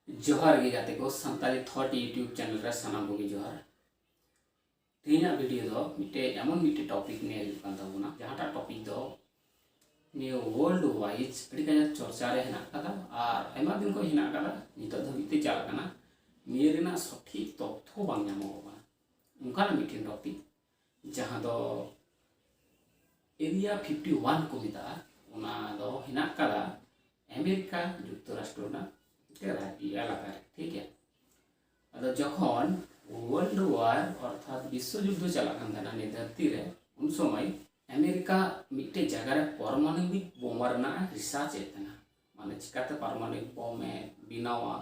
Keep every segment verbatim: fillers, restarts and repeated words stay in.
ᱡᱚᱦᱟᱨ ᱜᱮ ᱜᱟᱛᱮ ᱠᱚ, ᱥᱟᱱᱛᱟᱲᱤ ᱛᱷᱚᱴ YouTube ᱪᱮᱱᱮᱞ ᱨᱮ ᱥᱟᱱᱟᱢ ᱠᱚᱜᱮ ᱡᱚᱦᱟᱨ᱾ ᱛᱮᱦᱮᱧᱟᱜ ᱵᱷᱤᱰᱤᱭᱳ ᱫᱚ ᱢᱤᱫᱴᱮᱡ ᱮᱢᱚᱱ ᱢᱤᱫᱴᱮᱡ ᱴᱚᱯᱤᱠ ᱱᱤᱭᱮ ᱦᱩᱭᱩᱜ ᱠᱟᱱ ᱛᱟᱵᱚᱱᱟ, ᱡᱟᱦᱟᱸᱴᱟᱜ ᱴᱚᱯᱤᱠ ᱫᱚ ᱱᱤᱭᱟᱹ ᱣᱟᱨᱞᱰ ᱣᱟᱭᱤᱡ ᱟᱹᱰᱤ ᱠᱟᱡᱟᱠ ᱪᱚᱨᱪᱟ ᱨᱮ ᱦᱮᱱᱟᱜ ᱟᱠᱟᱫᱟ ᱟᱨ ᱟᱭᱢᱟ ᱫᱤᱱ ᱠᱷᱚᱱ ᱦᱮᱱᱟᱜ ᱟᱠᱟᱫᱟ, ᱱᱤᱛᱚᱜ ᱫᱷᱟᱹᱵᱤᱡ ᱛᱮ ᱪᱟᱞᱟᱜ ᱠᱟᱱᱟ᱾ ᱱᱤᱭᱟᱹ ᱨᱮᱱᱟᱜ ᱥᱚᱴᱷᱤᱠ ᱛᱚᱛᱛᱷᱚ ᱵᱟᱝ ᱧᱟᱢᱚᱜᱚᱜ ᱠᱟᱱᱟ᱾ ᱚᱱᱠᱟᱱᱟᱜ ᱢᱤᱫᱴᱮᱱ ᱴᱚᱯᱤᱠ ᱡᱟᱦᱟᱸ ᱫᱚ ᱮᱨᱤᱭᱟ ᱯᱷᱤᱯᱴᱤ ᱳᱣᱟᱱ ᱠᱚ ᱢᱮᱛᱟᱜᱼᱟ, ᱚᱱᱟ ᱫᱚ ᱦᱮᱱᱟᱜ ᱟᱠᱟᱫᱟ ᱟᱢᱮᱨᱤᱠᱟ ᱡᱩᱠᱛᱚᱨᱟᱥᱴᱨᱚ ᱨᱮᱱᱟᱜ ᱢᱤᱫᱴᱮᱱ ᱨᱟᱡᱽ ᱮᱞᱟᱠᱟ ᱨᱮ, ᱴᱷᱤᱠ ᱜᱮᱭᱟ᱾ ᱟᱫᱚ ᱡᱚᱠᱷᱚᱱ ᱣᱟᱨᱞᱰ ᱣᱟᱨ ᱚᱨᱛᱷᱟᱛ ᱵᱤᱥᱥᱚ ᱡᱩᱫᱽᱫᱷᱚ ᱪᱟᱞᱟᱜ ᱠᱟᱱ ᱛᱟᱦᱮᱱᱟ ᱱᱤᱭᱟᱹ ᱫᱷᱟᱹᱨᱛᱤ ᱨᱮ, ᱩᱱ ᱥᱚᱢᱚᱭ ᱟᱢᱮᱨᱤᱠᱟ ᱢᱤᱫᱴᱮᱡ ᱡᱟᱭᱜᱟ ᱨᱮ ᱯᱟᱨᱢᱟᱱᱚᱵᱤᱠ ᱵᱳᱢᱟ ᱨᱮᱱᱟᱜ ᱮ ᱨᱤᱥᱟᱨᱪ ᱮᱫ ᱛᱟᱦᱮᱱᱟ, ᱢᱟᱱᱮ ᱪᱤᱠᱟᱛᱮ ᱯᱟᱨᱢᱟᱱᱚᱵᱤᱠ ᱵᱳᱢ ᱮ ᱵᱮᱱᱟᱣᱟ,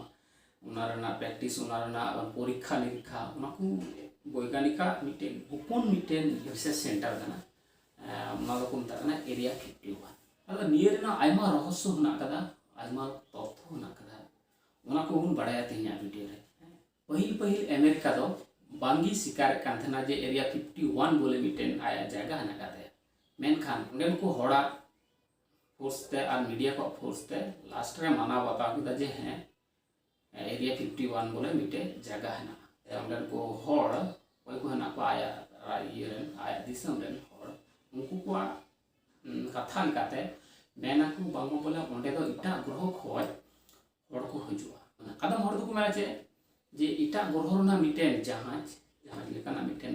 ᱚᱱᱟ ᱨᱮᱱᱟᱜ ᱯᱨᱮᱠᱴᱤᱥ, ᱚᱱᱟ ᱨᱮᱱᱟᱜ ᱯᱚᱨᱤᱠᱠᱷᱟ ᱱᱤᱨᱤᱠᱠᱷᱟ, ᱚᱱᱟ ᱠᱚ ᱵᱳᱭᱜᱟᱱᱤᱠᱟᱜ ᱢᱤᱫᱴᱮᱱ ᱜᱳᱯᱚᱱ ᱢᱤᱫᱴᱮᱱ ᱨᱤᱥᱟᱨᱪ ᱥᱮᱱᱴᱟᱨ ᱠᱟᱱᱟ᱾ ᱮᱸ, ᱚᱱᱟ ᱫᱚᱠᱚ ᱢᱮᱛᱟᱜ ᱠᱟᱱᱟ ᱮᱨᱤᱭᱟ ᱯᱷᱤᱯᱴᱤ ᱳᱣᱟᱱ᱾ ᱟᱫᱚ ᱱᱤᱭᱟᱹ ᱨᱮᱱᱟᱜ ᱟᱭᱢᱟ ᱨᱚᱦᱚᱥᱥᱚ ᱦᱮᱱᱟᱜ ᱠᱟᱫᱟ, ᱟᱭᱢᱟ ᱛᱚᱛᱛᱷᱚ ᱦᱮᱱᱟᱜ ᱠᱟᱫᱟ, ᱚᱱᱟ ᱠᱚᱵᱚᱱ ᱵᱟᱲᱟᱭᱟ ᱛᱮᱦᱮᱧᱟᱜ ᱵᱷᱤᱰᱤᱭᱳ ᱨᱮ᱾ ᱯᱟᱹᱦᱤᱞ ᱯᱟᱹᱦᱤᱞ ᱟᱢᱮᱨᱤᱠᱟ ᱫᱚ ᱵᱟᱝᱜᱮ ᱥᱤᱠᱟᱨᱮᱫ ᱠᱟᱱ ᱛᱟᱦᱮᱱᱟ ᱡᱮ ᱮᱨᱤᱭᱟ ᱯᱷᱤᱯᱴᱤ ᱳᱣᱟᱱ ᱵᱚᱞᱮ ᱢᱤᱫᱴᱮᱱ ᱟᱭᱟᱜ ᱡᱟᱭᱜᱟ ᱦᱮᱱᱟᱜ ᱟᱠᱟᱫ ᱛᱟᱭᱟ᱾ ᱢᱮᱱᱠᱷᱟᱱ ᱚᱸᱰᱮᱱ ᱠᱚ ᱦᱚᱲᱟᱜ ᱯᱷᱳᱨᱥ ᱛᱮ ᱟᱨ ᱢᱤᱰᱤᱭᱟ ᱠᱚᱣᱟᱜ ᱯᱷᱳᱨᱥ ᱛᱮ ᱞᱟᱥᱴ ᱨᱮ ᱢᱟᱱᱟᱣ ᱵᱟᱛᱟᱣ ᱠᱮᱫᱟ ᱡᱮ ᱦᱮᱸ, ᱮᱨᱤᱭᱟ ᱯᱷᱤᱯᱴᱤ ᱳᱣᱟᱱ ᱵᱚᱞᱮ ᱢᱤᱫᱴᱮᱡ ᱡᱟᱭᱜᱟ ᱦᱮᱱᱟᱜᱼᱟ᱾ ᱛᱮ ᱚᱸᱰᱮᱱ ᱠᱚ ᱦᱚᱲ ᱚᱠᱚᱭ ᱠᱚ ᱦᱮᱱᱟᱜ ᱠᱚᱣᱟ ᱟᱭᱟᱜ ᱨᱟ-, ᱤᱭᱟᱹ ᱨᱮᱱ, ᱟᱭᱟᱜ ᱫᱤᱥᱚᱢ ᱨᱮᱱ ᱦᱚᱲ, ᱩᱱᱠᱩ ᱠᱚᱣᱟᱜ, ᱩᱸ, ᱠᱟᱛᱷᱟ ᱞᱮᱠᱟᱛᱮ ᱢᱮᱱᱟᱠᱚ ᱵᱟᱝᱢᱟ ᱵᱚᱞᱮ ᱚᱸᱰᱮ ᱫᱚ ᱮᱴᱟᱜ ᱜᱨᱚᱦᱚ ᱠᱷᱚᱡ ᱦᱚᱲ ᱠᱚ ᱦᱤᱡᱩᱜᱼᱟ᱾ ᱟᱫᱚᱢ ᱦᱚᱲ ᱫᱚᱠᱚ ᱢᱮᱱᱟ ᱪᱮᱫ, ᱡᱮ ᱮᱴᱟᱜ ᱜᱨᱚᱦᱚ ᱨᱮᱱᱟᱜ ᱢᱤᱫᱴᱮᱱ ᱡᱟᱦᱟᱡᱽ, ᱡᱟᱦᱟᱡᱽ ᱞᱮᱠᱟᱱᱟᱜ ᱢᱤᱫᱴᱮᱱ,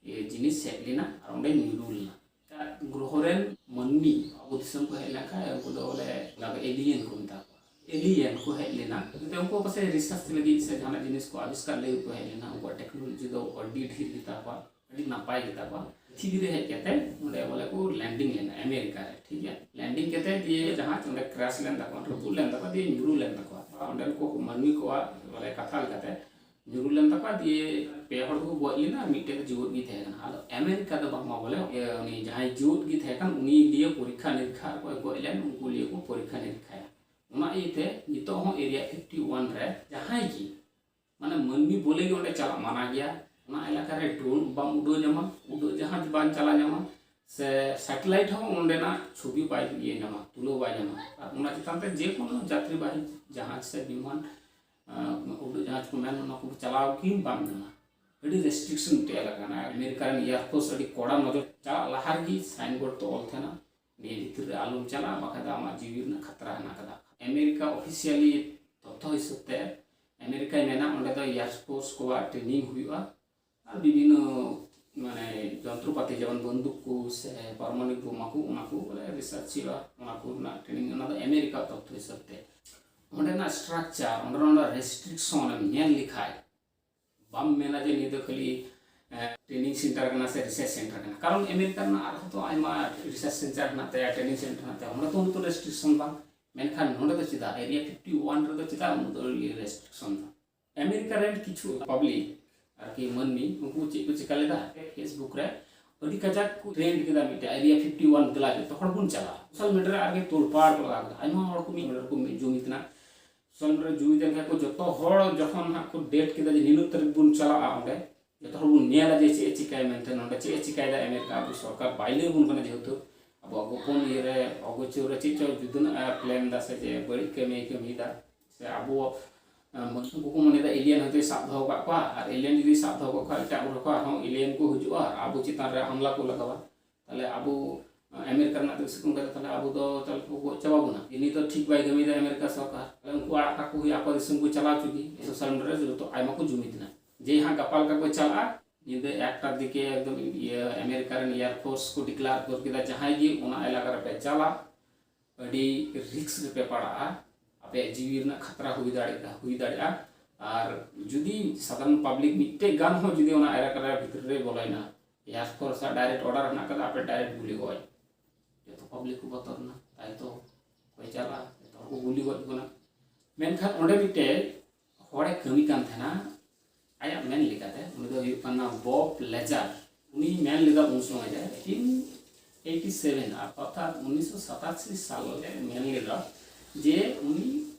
ᱤᱭᱟᱹ, ᱡᱤᱱᱤᱥ ᱦᱮᱡ ᱞᱮᱱᱟ ᱟᱨ ᱚᱸᱰᱮ ᱧᱩᱨᱩ ᱞᱮᱱᱟ᱾ ᱮᱴᱟᱜ ᱜᱨᱚᱦᱚ ᱨᱮᱱ ᱢᱟᱹᱱᱢᱤ ᱟᱵᱚ ᱫᱤᱥᱚᱢ ᱠᱚ ᱦᱮᱡ ᱞᱮᱱᱠᱷᱟᱱ ᱩᱱᱠᱩ ᱫᱚ ᱵᱚᱞᱮ ᱚᱱᱟ ᱫᱚ ᱮᱞᱤᱭᱮᱱ ᱠᱚ ᱢᱮᱛᱟ ᱠᱚᱣᱟ᱾ ᱮᱞᱤᱭᱮᱱ ᱠᱚ ᱦᱮᱡ ᱞᱮᱱᱟ, ᱮᱱᱛᱮ ᱩᱱᱠᱩ ᱯᱟᱥᱮᱡ ᱨᱤᱥᱟᱨᱪ ᱞᱟᱹᱜᱤᱫ ᱥᱮ ᱡᱟᱦᱟᱱᱟᱜ ᱡᱤᱱᱤᱥ ᱠᱚ ᱟᱵᱤᱥᱠᱟᱨ ᱞᱟᱹᱜᱤᱫ ᱠᱚ ᱦᱮᱡ ᱞᱮᱱᱟ᱾ ᱩᱱᱠᱩᱣᱟᱜ ᱴᱮᱠᱱᱳᱞᱚᱡᱤ ᱫᱚ ᱟᱹᱰᱤ ᱰᱷᱮᱨ ᱜᱮᱛᱟ ᱠᱚᱣᱟ, ᱟᱹᱰᱤ ᱱᱟᱯᱟᱭ ᱜᱮᱛᱟ ᱠᱚᱣᱟ᱾ ᱯᱨᱤᱛᱷᱤᱵᱤ ᱨᱮ ᱦᱮᱡ ᱠᱟᱛᱮ ᱚᱸᱰᱮ ᱵᱚᱞᱮ ᱠᱚ ᱞᱮᱱᱰᱤᱝ ᱞᱮᱱᱟ ᱟᱢᱮᱨᱤᱠᱟ ᱨᱮ, ᱴᱷᱤᱠ ᱜᱮᱭᱟ᱾ ᱞᱮᱱᱰᱤᱝ ᱠᱟᱛᱮ ᱫᱤᱭᱮ ᱡᱟᱦᱟᱡᱽ ᱚᱸᱰᱮ ᱠᱨᱮᱥ ᱞᱮᱱ ᱛᱟᱠᱚᱣᱟ, ᱨᱟᱹᱯᱩᱫ ᱞᱮᱱ ᱛᱟᱠᱚᱣᱟ, ᱫᱤᱭᱮ ᱧᱩᱨᱩ ᱞᱮᱱ ᱛᱟᱠᱚᱣᱟ᱾ ᱟᱨ ᱚᱸᱰᱮᱱ ᱠᱚ ᱢᱟᱹᱱᱢᱤ ᱠᱚᱣᱟᱜ ᱵᱚᱞᱮ ᱠᱟᱛᱷᱟ ᱞᱮᱠᱟᱛᱮ ᱧᱩᱨᱩ ᱞᱮᱱ ᱛᱟᱠᱚᱣᱟ, ᱫᱤᱭᱮ ᱯᱮ ᱦᱚᱲ ᱫᱚᱠᱚ ᱜᱚᱡ ᱞᱮᱱᱟ, ᱢᱤᱫᱴᱮᱡ ᱫᱚ ᱡᱤᱣᱮᱫ ᱜᱮ ᱛᱟᱦᱮᱸ ᱠᱟᱱᱟ᱾ ᱟᱫᱚ ᱟᱢᱮᱨᱤᱠᱟ ᱫᱚ ᱵᱟᱝᱢᱟ ᱵᱚᱞᱮ, ᱤᱭᱟᱹ, ᱩᱱᱤ ᱡᱟᱦᱟᱸᱭ ᱡᱤᱣᱮᱫ ᱜᱮ ᱛᱟᱦᱮᱸ ᱠᱟᱱ ᱩᱱᱤ ᱫᱤᱭᱮ ᱯᱚᱨᱤᱠᱠᱷᱟ ᱱᱤᱨᱤᱠᱠᱷᱟ ᱠᱚ ᱜᱚᱡ ᱞᱮᱱ, ᱩᱱᱠᱩ ᱞᱤᱭᱮ ᱠᱚ ᱯᱚᱨᱤᱠᱠᱷᱟ ᱱᱤᱨᱤᱠᱠᱷᱟᱭᱟ᱾ ᱚᱱᱟ ᱤᱭᱟᱹᱛᱮ ᱱᱤᱛᱚᱜ ᱦᱚᱸ ᱮᱨᱤᱭᱟ ᱯᱷᱤᱯᱴᱤ ᱳᱣᱟᱱ ᱨᱮ ᱡᱟᱦᱟᱸᱭ ᱜᱮ, ᱢᱟᱱᱮ ᱢᱟᱹᱱᱢᱤ ᱵᱚᱞᱮ ᱜᱮ ᱚᱸᱰᱮ ᱪᱟᱞᱟᱜ ᱢᱟᱱᱟ ᱜᱮᱭᱟ᱾ ᱚᱱᱟ ᱮᱞᱟᱠᱟ ᱨᱮ ᱰᱨᱳᱱ ᱵᱟᱢ ᱩᱰᱟᱹᱣ ᱧᱟᱢᱟ, ᱩᱰᱟᱹᱜ ᱡᱟᱦᱟᱡᱽ ᱵᱟᱝ ᱪᱟᱞᱟᱣ ᱧᱟᱢᱟ, ᱥᱮ ᱥᱮᱴᱮᱞᱟᱭᱤᱴ ᱦᱚᱸ ᱚᱸᱰᱮᱱᱟᱜ ᱪᱷᱚᱵᱤ ᱵᱟᱭ ᱤᱭᱟᱹ ᱧᱟᱢᱟ, ᱛᱩᱞᱟᱹᱣ ᱵᱟᱭ ᱧᱟᱢᱟ᱾ ᱟᱨ ᱚᱱᱟ ᱪᱮᱛᱟᱱ ᱛᱮ ᱡᱮᱠᱳᱱᱳ ᱡᱟᱛᱨᱤᱵᱟᱦᱤ ᱡᱟᱦᱟᱡᱽ ᱥᱮ ᱵᱤᱢᱟᱱ ᱟᱸ, ᱩᱰᱟᱹᱜ ᱡᱟᱦᱟᱡᱽ ᱠᱚ ᱢᱮᱱ, ᱚᱱᱟ ᱠᱚ ᱪᱟᱞᱟᱣ ᱜᱮ ᱵᱟᱢ ᱧᱟᱢᱟ᱾ ᱟᱹᱰᱤ ᱨᱮᱥᱴᱨᱤᱠᱥᱚᱱ ᱢᱤᱫᱴᱮᱡ ᱮᱞᱟᱠᱟ ᱠᱟᱱᱟ᱾ ᱟᱢᱮᱨᱤᱠᱟ ᱨᱮᱱ ᱮᱭᱟᱨ ᱯᱷᱳᱨᱥ ᱟᱹᱰᱤ ᱠᱚᱲᱟ ᱱᱚᱡᱚᱨ, ᱪᱟᱞᱟᱜ ᱞᱟᱦᱟ ᱨᱮᱜᱮ ᱥᱟᱭᱤᱱ ᱵᱳᱨᱰ ᱛᱮ ᱚᱞ ᱛᱟᱦᱮᱱᱟ, ᱱᱤᱭᱟᱹ ᱵᱷᱤᱛᱤᱨ ᱨᱮ ᱟᱞᱚᱢ ᱪᱟᱞᱟᱜᱼᱟ, ᱵᱟᱠᱷᱟᱡ ᱫᱚ ᱟᱢᱟᱜ ᱡᱤᱣᱤ ᱨᱮᱱᱟᱜ ᱠᱷᱟᱛᱨᱟ ᱦᱮᱱᱟᱜ ᱟᱠᱟᱫᱟ᱾ ᱟᱢᱮᱨᱤᱠᱟ ᱚᱯᱷᱤᱥᱤᱭᱟᱞᱤ ᱛᱚᱛᱛᱷᱚ ᱦᱤᱥᱟᱹᱵ ᱛᱮ ᱟᱢᱮᱨᱤᱠᱟᱭ ᱢᱮᱱᱟ ᱚᱸᱰᱮ ᱫᱚ ᱮᱭᱟᱨ ᱯᱷᱳᱨᱥ ᱠᱚᱣᱟᱜ ᱴᱨᱮᱱᱤᱝ ᱦᱩᱭᱩᱜᱼᱟ, ᱟᱨ ᱵᱤᱵᱷᱤᱱᱱᱚ ᱢᱟᱱᱮ ᱡᱚᱱᱛᱨᱚᱯᱟᱛᱤ ᱡᱮᱢᱚᱱ ᱵᱚᱱᱫᱩᱠ ᱠᱚ ᱥᱮ ᱯᱟᱨᱢᱟᱱᱩ ᱵᱳᱢᱟ ᱠᱚ, ᱚᱱᱟ ᱠᱚ ᱵᱚᱞᱮ ᱨᱤᱥᱟᱨᱪ ᱦᱩᱭᱩᱜᱼᱟ, ᱚᱱᱟ ᱠᱚ ᱨᱮᱱᱟᱜ ᱴᱨᱮᱱᱤᱝ, ᱚᱱᱟ ᱫᱚ ᱟᱢᱮᱨᱤᱠᱟ ᱛᱚᱛᱛᱷᱚ ᱦᱤᱥᱟᱹᱵ ᱛᱮ᱾ ᱚᱸᱰᱮᱱᱟᱜ ᱥᱴᱨᱟᱠᱪᱟᱨ, ᱚᱸᱰᱮᱱᱟᱜ ᱚᱱᱟ ᱨᱮᱥᱴᱨᱤᱠᱥᱚᱱ ᱮᱢ ᱧᱮᱞ ᱞᱮᱠᱷᱟᱡ, ᱵᱟᱢ ᱢᱮᱱᱟ ᱡᱮ ᱱᱤᱭᱟᱹ ᱫᱚ ᱠᱷᱟᱹᱞᱤ ᱴᱨᱮᱱᱤᱝ ᱥᱮᱱᱴᱟᱨ ᱠᱟᱱᱟ ᱥᱮ ᱨᱤᱥᱟᱨᱪ ᱥᱮᱱᱴᱟᱨ ᱠᱟᱱᱟ, ᱠᱟᱨᱚᱱ ᱟᱢᱮᱨᱤᱠᱟ ᱨᱮᱱᱟᱜ ᱟᱨᱦᱚᱸ ᱛᱚ ᱟᱭᱢᱟ ᱨᱤᱥᱟᱨᱪ ᱥᱮᱱᱴᱟᱨ ᱦᱮᱱᱟᱜ ᱛᱟᱭᱟ, ᱴᱨᱮᱱᱤᱝ ᱥᱮᱱᱴᱟᱨ ᱦᱮᱱᱟᱜ ᱛᱟᱭᱟ, ᱚᱸᱰᱮ ᱛᱚ ᱩᱱᱟᱹᱜ ᱨᱮᱥᱴᱨᱤᱠᱥᱚᱱ ᱵᱟᱝ᱾ ᱢᱮᱱᱠᱷᱟᱱ ᱱᱚᱸᱰᱮ ᱫᱚ ᱪᱮᱫᱟᱜ, ᱮᱨᱤᱭᱟ ᱯᱷᱤᱯᱴᱤ ᱳᱣᱟᱱ ᱨᱮᱫᱚ ᱪᱮᱫᱟᱜ ᱩᱱᱟᱹᱜ ᱨᱮᱥᱴᱨᱤᱠᱥᱚᱱ ᱫᱚ? ᱟᱢᱮᱨᱤᱠᱟ ᱨᱮᱱ ᱠᱤᱪᱷᱩ ᱯᱟᱵᱽᱞᱤᱠ, ᱟᱨᱠᱤ ᱢᱟᱹᱱᱢᱤ, ᱩᱱᱠᱩ ᱪᱮᱫ ᱠᱚ ᱪᱤᱠᱟ ᱞᱮᱫᱟ? ᱯᱷᱮᱥᱵᱩᱠ ᱨᱮ ᱟᱹᱰᱤ ᱠᱟᱡᱟᱠ ᱠᱚ ᱴᱨᱮᱱᱰ ᱠᱮᱫᱟ ᱢᱤᱫᱴᱮᱡ, ᱮᱨᱤᱭᱟ ᱯᱷᱤᱯᱴᱤ ᱳᱣᱟᱱ ᱫᱮᱞᱟ ᱡᱚᱛᱚ ᱦᱚᱲ ᱵᱚᱱ ᱪᱟᱞᱟᱜᱼᱟ᱾ ᱥᱳᱥᱟᱞ ᱢᱤᱰᱤᱭᱟ ᱨᱮ ᱟᱨᱠᱤ ᱛᱳᱲᱯᱟᱲ ᱠᱚ ᱞᱟᱜᱟᱣ ᱠᱮᱫᱟ, ᱟᱭᱢᱟ ᱦᱚᱲ ᱠᱚ ᱢᱤᱫ ᱦᱚᱲ ᱠᱚ ᱢᱤᱫ ᱡᱩᱢᱤᱫ ᱮᱱᱟ᱾ ᱥᱳᱥᱟᱞ ᱢᱤᱰᱤᱭᱟ ᱨᱮ ᱡᱩᱢᱤᱫ ᱮᱱ ᱠᱷᱟᱡ ᱠᱚ, ᱡᱚᱛᱚ ᱦᱚᱲ ᱡᱚᱠᱷᱚᱱ ᱦᱟᱸᱜ ᱠᱚ ᱰᱮᱴ ᱠᱮᱫᱟ ᱡᱮ ᱱᱤᱱᱟᱹᱜ ᱛᱟᱹᱨᱤᱠᱷ ᱵᱚᱱ ᱪᱟᱞᱟᱜᱼᱟ ᱚᱸᱰᱮ, ᱡᱚᱛᱚ ᱦᱚᱲ ᱵᱚᱱ ᱧᱮᱞᱟ ᱡᱮ ᱪᱮᱫ ᱮ ᱪᱤᱠᱟᱹᱭᱟ ᱢᱮᱱᱛᱮ, ᱱᱚᱸᱰᱮ ᱪᱮᱫ ᱮ ᱪᱤᱠᱟᱹᱭᱮᱫᱟ ᱟᱢᱮᱨᱤᱠᱟ, ᱟᱵᱚ ᱥᱚᱨᱠᱟᱨ ᱵᱟᱭ ᱞᱟᱹᱭ ᱟᱵᱚᱱ ᱠᱟᱱᱟ, ᱡᱮᱦᱮᱛᱩ ᱟᱵᱚᱣᱟᱜ ᱜᱳᱯᱚᱱ ᱤᱭᱟᱹ ᱨᱮ, ᱚᱜᱳᱪᱚᱨ ᱨᱮ ᱪᱮᱫ ᱪᱚ ᱡᱩᱫᱟᱹ ᱧᱚᱜ ᱮ ᱯᱞᱮᱱ ᱮᱫᱟ ᱥᱮ ᱪᱮᱫ ᱵᱟᱹᱲᱤᱡ ᱠᱟᱹᱢᱤᱭ ᱠᱟᱹᱢᱤᱭᱮᱫᱟ, ᱥᱮ ᱟᱵᱚ, ᱟᱸ, ᱢᱟᱹᱱᱢᱤ ᱠᱚᱠᱚ ᱢᱚᱱᱮᱭᱮᱫᱟ ᱮᱞᱤᱭᱟᱱ ᱦᱚᱭᱛᱳᱭ ᱥᱟᱵ ᱫᱚᱦᱚ ᱠᱟᱜ ᱠᱚᱣᱟ, ᱟᱨ ᱮᱞᱤᱭᱟᱱ ᱡᱩᱫᱤ ᱥᱟᱵ ᱫᱚᱦᱚ ᱠᱟᱜ ᱠᱚᱣᱟ, ᱮᱴᱟᱜ ᱜᱨᱚᱦᱚ ᱠᱷᱚᱱ ᱟᱨᱦᱚᱸ ᱮᱞᱤᱭᱟᱱ ᱠᱚ ᱦᱤᱡᱩᱜᱼᱟ, ᱟᱵᱚ ᱪᱮᱛᱟᱱ ᱨᱮ ᱦᱟᱢᱞᱟ ᱠᱚ ᱞᱟᱜᱟᱣᱟ, ᱛᱟᱦᱞᱮ ᱟᱵᱚ, ᱟᱸ, ᱟᱢᱮᱨᱤᱠᱟ ᱨᱮᱱᱟᱜ ᱫᱤᱥᱚᱢ ᱠᱟᱛᱮ ᱛᱟᱦᱞᱮ ᱟᱵᱚ ᱫᱚ ᱛᱟᱦᱞᱮ ᱠᱚ ᱜᱚᱡ ᱪᱟᱵᱟ ᱵᱚᱱᱟ᱾ ᱤᱱᱤ ᱫᱚ ᱴᱷᱤᱠ ᱵᱟᱭ ᱠᱟᱹᱢᱤᱭᱮᱫᱟ ᱟᱢᱮᱨᱤᱠᱟ ᱥᱚᱨᱠᱟᱨ, ᱛᱟᱦᱞᱮ ᱩᱱᱠᱩ ᱟᱲᱟᱜ ᱠᱟᱠᱚ ᱦᱩᱭᱩᱜᱼᱟ, ᱟᱠᱚ ᱫᱤᱥᱚᱢ ᱠᱚ ᱪᱟᱞᱟᱣ ᱦᱚᱪᱚ ᱜᱮ᱾ ᱥᱳᱥᱟᱞ ᱢᱤᱰᱤᱭᱟ ᱨᱮ ᱡᱚᱛᱚ ᱟᱭᱢᱟ ᱠᱚ ᱡᱩᱢᱤᱫ ᱮᱱᱟ, ᱡᱮ ᱦᱟᱸᱜ ᱜᱟᱯᱟ ᱞᱮᱠᱟ ᱠᱚ ᱪᱟᱞᱟᱜᱼᱟ, ᱧᱤᱫᱟᱹ ᱮᱠᱴᱟ ᱫᱤᱠᱮ ᱮᱠᱫᱚᱢ ᱤᱭᱟᱹ ᱟᱢᱮᱨᱤᱠᱟ ᱨᱮᱱ ᱮᱭᱟᱨ ᱯᱷᱳᱨᱥ ᱠᱚ ᱰᱤᱠᱞᱮᱭᱟᱨ ᱩᱛᱟᱹᱨ ᱠᱮᱫᱟ, ᱡᱟᱦᱟᱸᱭ ᱜᱮ ᱚᱱᱟ ᱮᱞᱟᱠᱟ ᱨᱮᱯᱮ ᱪᱟᱞᱟᱜ, ᱟᱹᱰᱤ ᱨᱤᱠᱥ ᱨᱮᱯᱮ ᱯᱟᱲᱟᱜᱼᱟ, ᱟᱯᱮᱭᱟᱜ ᱡᱤᱣᱤ ᱨᱮᱱᱟᱜ ᱠᱷᱟᱛᱨᱟ ᱦᱩᱭ ᱫᱟᱲᱮᱭᱟᱜᱼᱟ, ᱦᱩᱭ ᱫᱟᱲᱮᱭᱟᱜᱼᱟ᱾ ᱟᱨ ᱡᱩᱫᱤ ᱥᱟᱫᱷᱟᱨᱚᱱ ᱯᱟᱵᱽᱞᱤᱠ ᱢᱤᱫᱴᱮᱡ ᱜᱟᱱ ᱦᱚᱸ ᱡᱩᱫᱤ ᱚᱱᱟ ᱮᱞᱟᱠᱟ ᱨᱮ ᱵᱷᱤᱛᱨᱤ ᱨᱮ ᱵᱚᱞᱚᱭᱮᱱᱟ, ᱮᱭᱟᱨ ᱯᱷᱳᱨᱥ ᱟᱜ ᱰᱟᱭᱨᱮᱠᱴ ᱚᱨᱰᱟᱨ ᱦᱮᱱᱟᱜ ᱠᱟᱫᱟ, ᱟᱯᱮ ᱰᱟᱭᱨᱮᱠᱴ ᱜᱩᱞᱤ ᱜᱚᱡ᱾ ᱡᱚᱛᱚ ᱯᱟᱵᱽᱞᱤᱠ ᱠᱚ ᱵᱚᱛᱚᱨ ᱮᱱᱟ, ᱛᱟᱭ ᱛᱚ ᱚᱠᱚᱭ ᱪᱟᱞᱟᱜᱼᱟ, ᱡᱚᱛᱚ ᱦᱚᱲ ᱠᱚ ᱜᱩᱞᱤ ᱜᱚᱡ ᱠᱟᱱᱟ᱾ ᱢᱮᱱᱠᱷᱟᱱ ᱚᱸᱰᱮ ᱢᱤᱫᱴᱮᱡ ᱦᱚᱲᱮ ᱠᱟᱹᱢᱤ ᱠᱟᱱ ᱛᱟᱦᱮᱱᱟ, ᱟᱭᱟᱜ ᱢᱮᱱ ᱞᱮᱠᱟᱛᱮ, ᱩᱱᱤ ᱫᱚ ᱦᱩᱭᱩᱜ ᱠᱟᱱᱟ ᱵᱚᱵ ᱞᱮᱡᱟᱨ᱾ ᱩᱱᱤ ᱢᱮᱱ ᱞᱮᱫᱟ ᱩᱱ ᱥᱚᱢᱚᱭ ᱨᱮ, ᱮᱭᱤᱴᱤᱱ ᱮᱭᱤᱴᱤ ᱥᱮᱵᱷᱮᱱ, ᱟᱨ ᱚᱨᱛᱷᱟᱛ ᱩᱱᱤᱥᱥᱚ ᱥᱟᱛᱟᱥᱤ ᱥᱟᱞ ᱨᱮ ᱢᱮᱱ ᱞᱮᱫᱟ ᱡᱮ ᱩᱱᱤ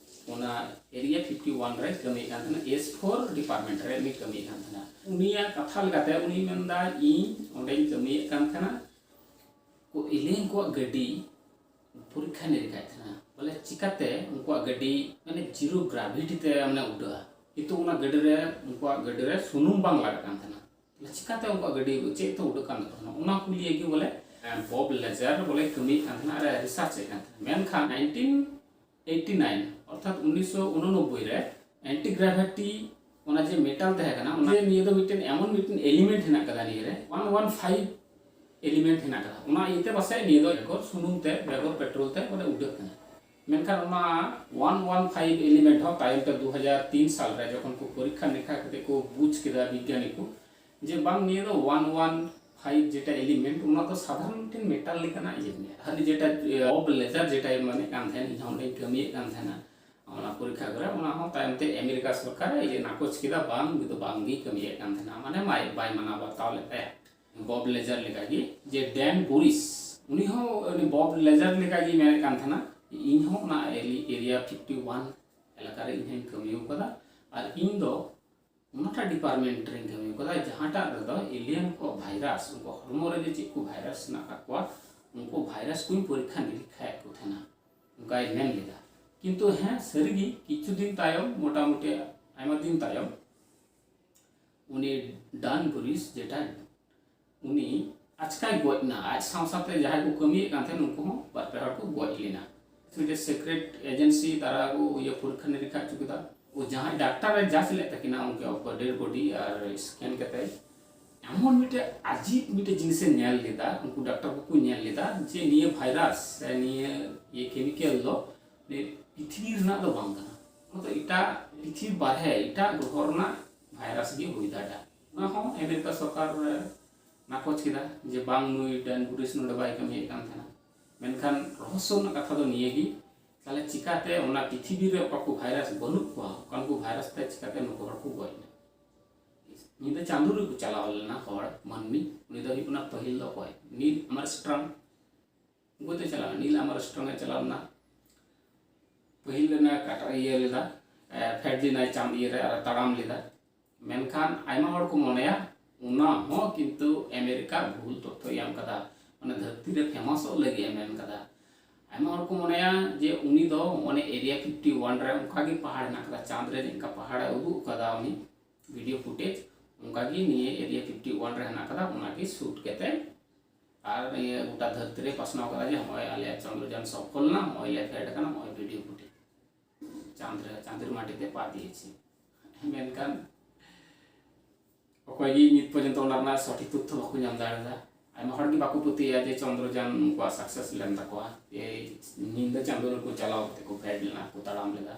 ᱚᱱᱟ ᱮᱨᱤᱭᱟ ᱯᱷᱤᱯᱴᱤ ᱳᱣᱟᱱ ᱨᱮ ᱠᱟᱹᱢᱤᱭᱮᱫ ᱠᱟᱱ ᱛᱟᱦᱮᱱᱟ, ᱮᱥ ᱯᱷᱳᱨ ᱰᱤᱯᱟᱨᱴᱢᱮᱱᱴ ᱨᱮ ᱩᱱᱤ ᱠᱟᱹᱢᱤᱭᱮᱫ ᱠᱟᱱ ᱛᱟᱦᱮᱱᱟ᱾ ᱩᱱᱤᱭᱟᱜ ᱠᱟᱛᱷᱟ ᱞᱮᱠᱟᱛᱮ ᱩᱱᱤ ᱢᱮᱱᱫᱟ, "ᱤᱧ ᱚᱸᱰᱮᱧ ᱠᱟᱹᱢᱤᱭᱮᱫ ᱠᱟᱱ ᱛᱟᱦᱮᱱᱟ, ᱠᱚ ᱮᱞᱤᱭᱟᱱ ᱠᱚᱣᱟᱜ ᱜᱟᱹᱰᱤ ᱯᱚᱨᱤᱠᱠᱷᱟ ᱱᱤᱨᱤᱠᱠᱷᱟᱭᱮᱫ ᱛᱟᱦᱮᱱᱟ, ᱵᱚᱞᱮ ᱪᱤᱠᱟᱛᱮ ᱩᱱᱠᱩᱣᱟᱜ ᱜᱟᱹᱰᱤ ᱢᱟᱱᱮ ᱡᱤᱨᱳ ᱜᱨᱟᱵᱷᱤᱴᱤ ᱛᱮ ᱢᱟᱱᱮ ᱩᱰᱟᱹᱜᱼᱟ, ᱠᱤᱱᱛᱩ ᱚᱱᱟ ᱜᱟᱹᱰᱤ ᱨᱮ, ᱩᱱᱠᱩᱣᱟᱜ ᱜᱟᱹᱰᱤ ᱨᱮ ᱥᱩᱱᱩᱢ ᱵᱟᱝ ᱞᱟᱜᱟᱜ ᱠᱟᱱ ᱛᱟᱦᱮᱱᱟ᱾ ᱛᱟᱦᱞᱮ ᱪᱤᱠᱟᱛᱮ ᱩᱱᱠᱩᱣᱟᱜ ᱜᱟᱹᱰᱤ ᱪᱮᱫ ᱛᱮ ᱩᱰᱟᱹᱜ ᱠᱟᱱ ᱛᱟᱠᱚ ᱛᱟᱦᱮᱱᱟ? ᱚᱱᱟ ᱠᱚ ᱞᱤᱭᱮ ᱜᱮ ᱵᱚᱞᱮ ᱵᱚᱵ ᱞᱮᱡᱟᱨ ᱵᱚᱞᱮ ᱠᱟᱹᱢᱤᱭᱮᱫ ᱠᱟᱱ ᱛᱟᱦᱮᱱᱟ ᱟᱨ ᱨᱤᱥᱟᱨᱪ ᱮᱫ ᱠᱟᱱ ᱛᱟᱦᱮᱱᱟ᱾ ᱢᱮᱱᱠᱷᱟᱱ ᱱᱟᱭᱤᱱᱴᱤᱱ ᱮᱭᱤᱴᱤ ᱱᱟᱭᱤᱱ ᱚᱨᱛᱷᱟᱛ ᱩᱱᱤᱥᱥᱚ ᱩᱱᱚᱱᱚᱵᱵᱳᱭ ᱨᱮ ᱮᱱᱴᱤ ᱜᱨᱟᱵᱷᱤᱴᱤ ᱚᱱᱟ ᱡᱮ ᱢᱮᱴᱟᱞ ᱛᱟᱦᱮᱸ ᱠᱟᱱᱟ, ᱚᱱᱟ ᱱᱤᱭᱟᱹ ᱫᱚ ᱢᱤᱫᱴᱮᱱ ᱮᱢᱚᱱ ᱢᱤᱫᱴᱮᱱ ᱮᱞᱤᱢᱮᱱᱴ ᱦᱮᱱᱟᱜ ᱠᱟᱫᱟ ᱱᱤᱭᱟᱹ ᱨᱮ, ᱚᱣᱟᱱ ᱚᱣᱟᱱ ᱯᱷᱟᱭᱤᱵᱷ ᱮᱞᱤᱢᱮᱱᱴ ᱦᱮᱱᱟᱜ ᱠᱟᱫᱟ᱾ ᱚᱱᱟ ᱤᱭᱟᱹᱛᱮ ᱯᱟᱥᱮᱡ ᱱᱤᱭᱟᱹ ᱫᱚ ᱵᱮᱜᱚᱨ ᱥᱩᱱᱩᱢ ᱛᱮ, ᱵᱮᱜᱚᱨ ᱯᱮᱴᱨᱳᱞ ᱛᱮ ᱵᱚᱞᱮ ᱩᱰᱟᱹᱜ ᱠᱟᱱᱟ᱾ ᱢᱮᱱᱠᱷᱟᱱ ᱚᱱᱟ ᱚᱣᱟᱱ ᱚᱣᱟᱱ ᱯᱷᱟᱭᱤᱵᱷ ᱮᱞᱤᱢᱮᱱᱴ ᱦᱚᱸ ᱛᱟᱭᱚᱢ ᱛᱮ ᱫᱩ ᱦᱟᱡᱟᱨ ᱛᱤᱱ ᱥᱟᱞ ᱨᱮ ᱡᱚᱠᱷᱚᱱ ᱠᱚ ᱯᱚᱨᱤᱠᱠᱷᱟ ᱱᱤᱨᱤᱠᱠᱷᱟ ᱠᱟᱛᱮ ᱠᱚ ᱵᱩᱡᱽ ᱠᱮᱫᱟ ᱵᱤᱜᱽᱜᱟᱱᱤ ᱠᱚ, ᱡᱮ ᱵᱟᱝ, ᱱᱤᱭᱟᱹ ᱫᱚ ᱚᱣᱟᱱ ᱚᱣᱟᱱ ᱯᱷᱟᱭᱤᱵᱷ ᱡᱮᱴᱟ ᱮᱞᱤᱢᱮᱱᱴ, ᱚᱱᱟ ᱫᱚ ᱥᱟᱫᱷᱟᱨᱚᱱ ᱢᱤᱫᱴᱮᱱ ᱢᱮᱴᱟᱞ ᱞᱮᱠᱟᱱᱟᱜ ᱤᱭᱟᱹ ᱠᱟᱱᱟ᱾ ᱦᱟᱱᱮ ᱡᱮᱴᱟ ᱵᱚᱵ ᱞᱮᱡᱟᱨ ᱡᱮᱴᱟᱭ ᱢᱮᱱᱮᱫ ᱠᱟᱱ ᱛᱟᱦᱮᱸᱱ, ᱤᱧ ᱦᱚᱸ ᱚᱸᱰᱮᱧ ᱠᱟᱹᱢᱤᱭᱮᱫ ᱠᱟᱱ ᱛᱟᱦᱮᱸᱱᱟ ᱚᱱᱟ ᱯᱚᱨᱤᱠᱠᱷᱟ ᱠᱚᱨᱮ, ᱚᱱᱟ ᱦᱚᱸ ᱛᱟᱭᱚᱢ ᱛᱮ ᱟᱢᱮᱨᱤᱠᱟ ᱥᱚᱨᱠᱟᱨ ᱤᱭᱟᱹ ᱱᱟᱠᱚᱪ ᱠᱮᱫᱟ, ᱵᱟᱝ, ᱩᱱᱤ ᱫᱚ ᱵᱟᱝ ᱜᱮ ᱠᱟᱹᱢᱤᱭᱮᱫ ᱠᱟᱱ ᱛᱟᱦᱮᱸᱱᱟ, ᱢᱟᱱᱮ ᱵᱟᱭ ᱵᱟᱭ ᱢᱟᱱᱟᱣ ᱵᱟᱛᱟᱣ ᱞᱮᱫ ᱛᱟᱭᱟ᱾ ᱵᱚᱵ ᱞᱮᱡᱟᱨ ᱞᱮᱠᱟᱜᱮ, ᱡᱮ ᱰᱮᱱ ᱵᱩᱨᱤᱥ, ᱩᱱᱤ ᱦᱚᱸ ᱩᱱᱤ ᱵᱚᱵ ᱞᱮᱡᱟᱨ ᱞᱮᱠᱟᱜᱮ ᱢᱮᱱᱮᱫ ᱠᱟᱱ ᱛᱟᱦᱮᱸᱱᱟ, ᱤᱧ ᱦᱚᱸ ᱚᱱᱟ ᱮᱨᱤᱭᱟ ᱯᱷᱤᱯᱴᱤ ᱣᱟᱱ ᱮᱞᱟᱠᱟ ᱨᱮ ᱤᱧ ᱦᱚᱸᱧ ᱠᱟᱹᱢᱤ ᱟᱠᱟᱫᱟ, ᱟᱨ ᱤᱧ ᱫᱚ ᱚᱱᱟᱴᱟᱜ ᱰᱤᱯᱟᱨᱴᱢᱮᱱᱴ ᱨᱮᱧ ᱠᱟᱹᱢᱤ ᱟᱠᱟᱫᱟ ᱡᱟᱦᱟᱸᱴᱟᱜ ᱨᱮᱫᱚ ᱮᱞᱤᱭᱟᱱ ᱠᱚ ᱵᱷᱟᱭᱨᱟᱥ, ᱩᱱᱠᱩ ᱦᱚᱲᱢᱚ ᱨᱮ ᱡᱮ ᱪᱮᱫ ᱠᱚ ᱵᱷᱟᱭᱨᱟᱥ ᱦᱮᱱᱟᱜ ᱟᱠᱟᱫ ᱠᱚᱣᱟ, ᱩᱱᱠᱩ ᱵᱷᱟᱭᱨᱟᱥ ᱠᱚᱧ ᱯᱚᱨᱤᱠᱠᱷᱟ ᱱᱤᱨᱤᱠᱠᱷᱟᱭᱮᱫ ᱠᱚ ᱛᱟᱦᱮᱱᱟ, ᱚᱱᱠᱟᱭ ᱢᱮᱱ ᱞᱮᱫᱟ᱾ ᱠᱤᱱᱛᱩ ᱦᱮᱸ, ᱥᱟᱹᱨᱤᱜᱮ ᱠᱤᱪᱷᱩ ᱫᱤᱱ ᱛᱟᱭᱚᱢ, ᱢᱚᱴᱟᱢᱩᱴᱤ ᱟᱭᱢᱟ ᱫᱤᱱ ᱛᱟᱭᱚᱢ, ᱩᱱᱤ ᱰᱟᱱ ᱵᱩᱨᱤᱥ ᱡᱮᱴᱟ, ᱩᱱᱤ ᱟᱪᱠᱟᱭ ᱜᱚᱡ ᱮᱱᱟ᱾ ᱟᱡ ᱥᱟᱶ ᱥᱟᱶᱛᱮ ᱡᱟᱦᱟᱸᱭ ᱠᱚ ᱠᱟᱹᱢᱤᱭᱮᱫ ᱠᱟᱱ ᱛᱟᱦᱮᱸᱱ, ᱩᱱᱠᱩ ᱦᱚᱸ ᱵᱟᱨ ᱯᱮ ᱦᱚᱲ ᱠᱚ ᱜᱚᱡ ᱞᱮᱱᱟ᱾ ᱢᱤᱫᱴᱮᱡ ᱥᱤᱠᱨᱮᱴ ᱮᱡᱮᱱᱥᱤ ᱫᱟᱨᱟ ᱠᱚ ᱤᱭᱟᱹ ᱯᱚᱨᱤᱠᱠᱷᱟ ᱱᱤᱨᱤᱠᱠᱷᱟ ᱦᱚᱪᱚ ᱠᱮᱫᱟ᱾ ᱳ ᱡᱟᱦᱟᱸᱭ ᱰᱟᱠᱛᱟᱨ ᱮ ᱡᱟᱪ ᱞᱮᱫ ᱛᱟᱹᱠᱤᱱᱟ ᱩᱱᱠᱩ ᱰᱮᱰ ᱵᱚᱰᱤ ᱟᱨ ᱥᱠᱮᱱ ᱠᱟᱛᱮ, ᱮᱢᱚᱱ ᱢᱤᱫᱴᱮᱡ ᱟᱡᱤᱵ ᱢᱤᱫᱴᱮᱡ ᱡᱤᱱᱤᱥᱮ ᱧᱮᱞ ᱞᱮᱫᱟ, ᱩᱱᱠᱩ ᱰᱟᱠᱛᱟᱨ ᱠᱚᱠᱚ ᱧᱮᱞ ᱞᱮᱫᱟ ᱡᱮ ᱱᱤᱭᱟᱹ ᱵᱷᱟᱭᱨᱟᱥ ᱥᱮ ᱱᱤᱭᱟᱹ ᱤᱭᱟᱹ ᱠᱮᱢᱤᱠᱮᱞ ᱫᱚ ᱱᱤᱭᱟᱹ ᱯᱨᱤᱛᱷᱤᱵᱤ ᱨᱮᱱᱟᱜ ᱫᱚ ᱵᱟᱝ ᱠᱟᱱᱟ, ᱚᱱᱟ ᱫᱚ ᱮᱴᱟᱜ ᱯᱨᱤᱛᱷᱤᱵᱤ ᱵᱟᱨᱦᱮ ᱮᱴᱟᱜ ᱜᱨᱚᱦᱚ ᱨᱮᱱᱟᱜ ᱵᱷᱟᱭᱨᱟᱥ ᱜᱮ ᱦᱩᱭ ᱫᱟᱲᱮᱭᱟᱜᱼᱟ᱾ ᱚᱱᱟ ᱦᱚᱸ ᱟᱢᱮᱨᱤᱠᱟ ᱥᱚᱨᱠᱟᱨ ᱱᱟᱠᱚᱪ ᱠᱮᱫᱟ ᱡᱮ ᱵᱟᱝ, ᱱᱩᱭ ᱰᱮᱱ ᱵᱩᱨᱤᱥ ᱱᱚᱰᱮ ᱵᱟᱭ ᱠᱟᱹᱢᱤᱭᱮᱫ ᱠᱟᱱ ᱛᱟᱦᱮᱱᱟ᱾ ᱢᱮᱱᱠᱷᱟᱱ ᱨᱚᱦᱚᱥᱥᱚ ᱨᱮᱱᱟᱜ ᱠᱟᱛᱷᱟ ᱫᱚ ᱱᱤᱭᱟᱹ ᱜᱮ, ᱛᱟᱦᱞᱮ ᱪᱤᱠᱟᱛᱮ ᱚᱱᱟ ᱯᱨᱤᱛᱷᱤᱵᱤ ᱨᱮ ᱚᱠᱟ ᱠᱚ ᱵᱷᱟᱭᱨᱟᱥ ᱵᱟᱹᱱᱩᱜ ᱠᱚᱣᱟ, ᱚᱱᱠᱟᱱ ᱠᱚ ᱵᱷᱟᱭᱨᱟᱥ ᱛᱮ ᱪᱤᱠᱟᱛᱮ ᱱᱩᱠᱩ ᱦᱚᱲ ᱠᱚ ᱜᱚᱡ ᱮᱱᱟ? ᱧᱤᱫᱟᱹ ᱪᱟᱸᱫᱳ ᱨᱮᱠᱚ ᱪᱟᱞᱟᱣ ᱞᱮᱱᱟ ᱦᱚᱲ, ᱢᱟᱹᱱᱢᱤ, ᱩᱱᱤ ᱫᱚ ᱦᱩᱭᱩᱜ ᱠᱟᱱᱟ ᱯᱟᱹᱦᱤᱞ ᱫᱚ ᱚᱠᱚᱭ? ᱱᱤᱞ ᱟᱢᱟᱨᱥᱴᱨᱚᱝ᱾ ᱩᱱᱠᱩ ᱫᱚ ᱪᱟᱞᱟᱣ ᱮᱱᱟ, ᱱᱤᱞ ᱟᱢᱟᱨᱥᱴᱨᱚᱝ ᱮ ᱪᱟᱞᱟᱣ ᱞᱮᱱᱟ, ᱯᱟᱹᱦᱤᱞ ᱨᱮᱱᱟᱜ ᱠᱟᱴᱟ ᱤᱭᱟᱹ ᱞᱮᱫᱟ, ᱮ, ᱯᱷᱮᱰ ᱞᱮᱱᱟᱭ ᱪᱟᱸᱫ ᱤᱭᱟᱹ ᱨᱮ ᱟᱨ ᱛᱟᱲᱟᱢ ᱞᱮᱫᱟ᱾ ᱢᱮᱱᱠᱷᱟᱱ ᱟᱭᱢᱟ ᱦᱚᱲ ᱠᱚ ᱢᱚᱱᱮᱭᱟ ᱚᱱᱟ ᱦᱚᱸ ᱠᱤᱱᱛᱩ ᱟᱢᱮᱨᱤᱠᱟ ᱵᱷᱩᱞ ᱛᱚᱛᱛᱷᱚᱭ ᱮᱢ ᱠᱟᱫᱟ, ᱢᱟᱱᱮ ᱫᱷᱟᱹᱨᱛᱤ ᱨᱮ ᱯᱷᱮᱢᱟᱥᱚᱜ ᱞᱟᱹᱜᱤᱫ ᱮ ᱢᱮᱱ ᱠᱟᱫᱟ᱾ ᱟᱭᱢᱟ ᱦᱚᱲ ᱠᱚ ᱢᱚᱱᱮᱭᱟ ᱡᱮ ᱩᱱᱤ ᱫᱚ ᱚᱱᱮ ᱮᱨᱤᱭᱟ ᱯᱷᱤᱯᱴᱤ ᱚᱣᱟᱱ ᱨᱮ ᱚᱱᱠᱟᱜᱮ ᱯᱟᱦᱟᱲ ᱦᱮᱱᱟᱜ ᱠᱟᱫᱟ, ᱪᱟᱸᱫᱽ ᱨᱮ ᱪᱮᱫ ᱞᱮᱠᱟ ᱯᱟᱦᱟᱲ ᱮ ᱩᱫᱩᱜ ᱠᱟᱫᱟ ᱩᱱᱤ ᱵᱷᱤᱰᱤᱭᱳ ᱯᱷᱩᱴᱮᱡᱽ, ᱚᱱᱠᱟᱜᱮ ᱱᱤᱭᱟᱹ ᱮᱨᱤᱭᱟ ᱯᱷᱤᱯᱴᱤ ᱚᱣᱟᱱ ᱨᱮ ᱦᱮᱱᱟᱜ ᱠᱟᱫᱟ, ᱚᱱᱟᱜᱮ ᱥᱩᱴ ᱠᱟᱛᱮ ᱟᱨ ᱱᱤᱭᱟᱹ ᱜᱚᱴᱟ ᱫᱷᱟᱹᱨᱛᱤ ᱨᱮ ᱯᱟᱥᱱᱟᱣ ᱠᱟᱫᱟ ᱡᱮ ᱱᱚᱜᱼᱚᱭ ᱟᱞᱮᱭᱟᱜ ᱪᱚᱱᱫᱨᱚᱡᱟᱱ ᱥᱚᱯᱷᱚᱞ ᱮᱱᱟ, ᱱᱚᱜᱼᱚᱭ ᱞᱮ ᱯᱷᱮᱰ ᱟᱠᱟᱱᱟ, ᱱᱚᱜᱼᱚᱭ ᱵᱷᱤᱰᱤᱭᱳ ᱯᱷᱩᱴᱮᱡᱽ ᱪᱟᱸᱫᱽ ᱨᱮ, ᱪᱟᱸᱫᱽ ᱨᱮ ᱢᱟᱴᱤ ᱛᱮ ᱯᱟ ᱫᱤᱭᱮᱪᱷᱤ᱾ ᱢᱮᱱᱠᱷᱟᱱ ᱚᱠᱚᱭ ᱜᱮ ᱱᱤᱛ ᱯᱚᱨᱡᱚᱱᱛᱚ ᱚᱱᱟ ᱨᱮᱱᱟᱜ ᱥᱚᱴᱷᱤᱠ ᱛᱚᱛᱛᱷᱚ ᱵᱟᱠᱚ ᱧᱟᱢ ᱫᱟᱲᱮᱭᱟᱫᱟ᱾ ᱟᱭᱢᱟ ᱦᱚᱲ ᱜᱮ ᱵᱟᱠᱚ ᱯᱟᱹᱛᱭᱟᱹᱜᱼᱟ ᱡᱮ ᱪᱚᱱᱫᱨᱚᱡᱟᱱ ᱩᱱᱠᱩᱣᱟᱜ ᱥᱟᱠᱥᱮᱥ ᱞᱮᱱ ᱛᱟᱠᱚᱣᱟ, ᱡᱮ ᱧᱤᱫᱟᱹ ᱪᱟᱸᱫᱳ ᱨᱮᱠᱚ ᱪᱟᱞᱟᱣ ᱠᱟᱛᱮ ᱠᱚ ᱯᱷᱮᱰ ᱞᱮᱱᱟ, ᱠᱚ ᱛᱟᱲᱟᱢ ᱞᱮᱫᱟ᱾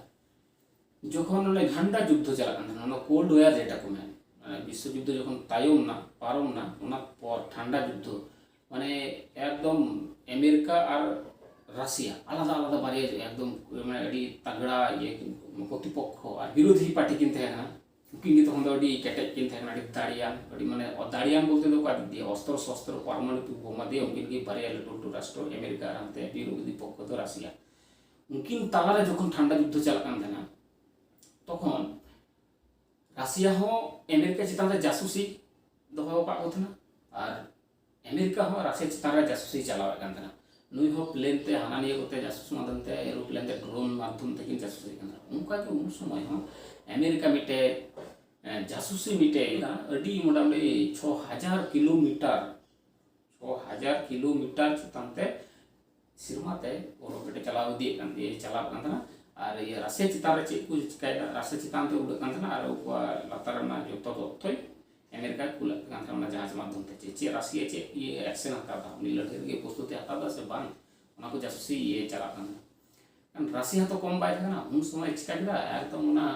ᱡᱚᱠᱷᱚᱱ ᱚᱱᱮ ᱴᱷᱟᱱᱰᱟ ᱡᱩᱫᱽᱫᱷᱚ ᱪᱟᱞᱟᱜ ᱠᱟᱱ ᱛᱟᱦᱮᱱᱟ, ᱚᱱᱟ ᱠᱳᱞᱰ ᱣᱟᱨ ᱡᱮᱴᱟ ᱠᱚ ᱢᱮᱱ, ᱢᱟᱱᱮ ᱵᱤᱥᱥᱚ ᱡᱩᱫᱽᱫᱷᱚ ᱡᱚᱠᱷᱚᱱ ᱛᱟᱭᱚᱢ ᱱᱟ, ᱯᱟᱨᱚᱢ ᱱᱟ, ᱚᱱᱟ ᱯᱚᱨ ᱴᱷᱟᱱᱰᱟ ᱡᱩᱫᱽᱫᱷᱚ, ᱢᱟᱱᱮ ᱮᱠᱫᱚᱢ ᱟᱢᱮᱨᱤᱠᱟ ᱟᱨ ᱨᱟᱥᱤᱭᱟ ᱟᱞᱟᱫᱟ ᱟᱞᱟᱫᱟ ᱵᱟᱨᱭᱟ ᱮᱠᱫᱚᱢ ᱢᱟᱱᱮ ᱟᱹᱰᱤ ᱛᱟᱜᱲᱟ ᱤᱭᱟᱹ ᱯᱨᱚᱛᱤᱯᱚᱠᱠᱷᱚ ᱟᱨ ᱵᱤᱨᱳᱫᱷᱤ ᱯᱟᱨᱴᱤ ᱠᱤᱱ ᱛᱟᱦᱮᱸ ᱠᱟᱱᱟ᱾ ᱩᱱᱠᱤᱱ ᱜᱮ ᱛᱚᱠᱷᱚᱱ ᱫᱚ ᱟᱹᱰᱤ ᱠᱮᱴᱮᱡ ᱠᱤᱱ ᱛᱟᱦᱮᱸ ᱠᱟᱱᱟ, ᱟᱹᱰᱤ ᱫᱟᱲᱮᱭᱟᱱ, ᱟᱹᱰᱤ ᱢᱟᱱᱮ ᱫᱟᱲᱮᱭᱟᱱ ᱵᱚᱞᱛᱮ ᱫᱚ ᱚᱠᱟ ᱫᱤᱠ ᱫᱤᱭᱮ, ᱚᱥᱛᱨᱚ ᱥᱚᱥᱛᱨᱚ, ᱯᱟᱨᱢᱟᱱᱩ ᱵᱳᱢᱟ ᱫᱤᱭᱮ ᱩᱱᱠᱤᱱ ᱜᱮ ᱵᱟᱨᱭᱟ ᱞᱟᱹᱴᱩ ᱞᱟᱹᱴᱩ ᱨᱟᱥᱴᱨᱚ ᱟᱢᱮᱨᱤᱠᱟ ᱟᱨ ᱦᱟᱱᱛᱮ ᱵᱤᱨᱳᱫᱷᱤ ᱯᱚᱠᱠᱷᱚ ᱫᱚ ᱨᱟᱥᱤᱭᱟ᱾ ᱩᱱᱠᱤᱱ ᱛᱟᱞᱟᱨᱮ ᱡᱚᱠᱷᱚᱱ ᱴᱷᱟᱱᱰᱟ ᱡᱩᱫᱽᱫᱷᱚ ᱪᱟᱞᱟᱜ ᱠᱟᱱ ᱛᱟᱦᱮᱱᱟ, ᱛᱚᱠᱷᱚᱱ ᱨᱟᱥᱤᱭᱟ ᱦᱚᱸ ᱟᱢᱮᱨᱤᱠᱟ ᱪᱮᱛᱟᱱ ᱨᱮ ᱡᱟᱥᱩᱥᱤ ᱫᱚᱦᱚ ᱟᱠᱟᱫ ᱠᱚ ᱛᱟᱦᱮᱱᱟ, ᱟᱨ ᱟᱢᱮᱨᱤᱠᱟ ᱦᱚᱸ ᱨᱟᱥᱤᱭᱟ ᱪᱮᱛᱟᱱ ᱨᱮ ᱡᱟᱥᱩᱥᱤ ᱪᱟᱞᱟᱣᱮᱫ ᱠᱟᱱ ᱛᱟᱦᱮᱱᱟ᱾ ᱱᱩᱭ ᱦᱚᱸ ᱯᱞᱮᱱ ᱛᱮ ᱦᱟᱱᱟ ᱱᱤᱭᱟᱹ ᱠᱚᱛᱮ ᱡᱟᱥᱩᱥ ᱢᱟᱫᱽᱫᱷᱚᱢ ᱛᱮ, ᱮᱨᱳᱯᱞᱮᱱ ᱛᱮ, ᱰᱨᱳᱱ ᱢᱟᱫᱽᱫᱷᱚᱢ ᱛᱮᱠᱤᱱ ᱡᱟᱥᱩᱥᱤ ᱠᱟᱱ ᱛᱟᱦᱮᱱᱟ᱾ ᱚᱱᱠᱟ ᱜᱮ ᱩᱱ ᱥᱚᱢᱚᱭ ᱦᱚᱸ ᱟᱢᱮᱨᱤᱠᱟ ᱢᱤᱫᱴᱮᱡ, ᱮ, ᱡᱟᱥᱩᱥᱤ ᱢᱤᱫᱴᱮᱡ ᱟᱹᱰᱤ ᱢᱚᱴᱟᱢᱩᱴᱤ ᱪᱷᱚ ᱦᱟᱡᱟᱨ ᱠᱤᱞᱳᱢᱤᱴᱟᱨ, ᱪᱷᱚ ᱦᱟᱡᱟᱨ ᱠᱤᱞᱳᱢᱤᱴᱟᱨ ᱪᱮᱛᱟᱱ ᱛᱮ ᱥᱮᱨᱢᱟ ᱛᱮ ᱚᱨᱵᱤᱴ ᱮ ᱪᱟᱞᱟᱣ ᱤᱫᱤᱭᱮᱫ ᱠᱟᱱ, ᱤᱭᱟᱹ ᱪᱟᱞᱟᱣ ᱠᱟᱱ ᱛᱟᱦᱮᱱᱟ᱾ ᱟᱨ ᱤᱭᱟᱹ ᱨᱟᱥᱤᱭᱟ ᱪᱮᱛᱟᱱ ᱨᱮ ᱪᱮᱫ ᱠᱚ ᱪᱤᱠᱟᱹᱭᱮᱫᱟ, ᱨᱟᱥᱤᱭᱟ ᱪᱮᱛᱟᱱ ᱛᱮ ᱩᱰᱟᱹᱜ ᱠᱟᱱ ᱛᱟᱦᱮᱱᱟ ᱟᱨ ᱩᱱᱠᱩᱣᱟᱜ ᱞᱟᱛᱟᱨ ᱨᱮᱱᱟᱜ ᱡᱚᱛᱚ ᱛᱚᱛᱛᱷᱚᱭ ᱟᱢᱮᱨᱤᱠᱟᱭ ᱠᱩᱞᱮᱫ ᱠᱟᱱ ᱛᱟᱦᱮᱱᱟ ᱚᱱᱟ ᱡᱟᱦᱟᱡᱽ ᱢᱟᱫᱽᱫᱷᱚᱢ ᱛᱮ, ᱪᱮᱫ, ᱪᱮᱫ ᱨᱟᱥᱤᱭᱟ ᱪᱮᱫ ᱤᱭᱟᱹ ᱮᱠᱥᱮᱱ ᱦᱟᱛᱟᱣ ᱮᱫᱟ, ᱩᱱᱤ ᱞᱟᱹᱲᱦᱟᱹᱭ ᱞᱟᱹᱜᱤᱫ ᱯᱨᱚᱥᱛᱩᱛᱤ ᱦᱟᱛᱟᱣ ᱮᱫᱟ ᱥᱮ ᱵᱟᱝ, ᱚᱱᱟ ᱠᱚ ᱡᱟᱥᱩᱥᱤ ᱤᱭᱟᱹ ᱪᱟᱞᱟᱜ ᱠᱟᱱᱟ᱾ ᱠᱟᱨᱚᱱ ᱨᱟᱥᱤᱭᱟ ᱦᱚᱸᱛᱚ ᱠᱚᱢ ᱵᱟᱭ ᱛᱟᱦᱮᱸ ᱠᱟᱱᱟ, ᱩᱱ ᱥᱚᱢᱚᱭ ᱪᱤᱠᱟ ᱠᱮᱫᱟ, ᱮᱠᱫᱚᱢ ᱚᱱᱟ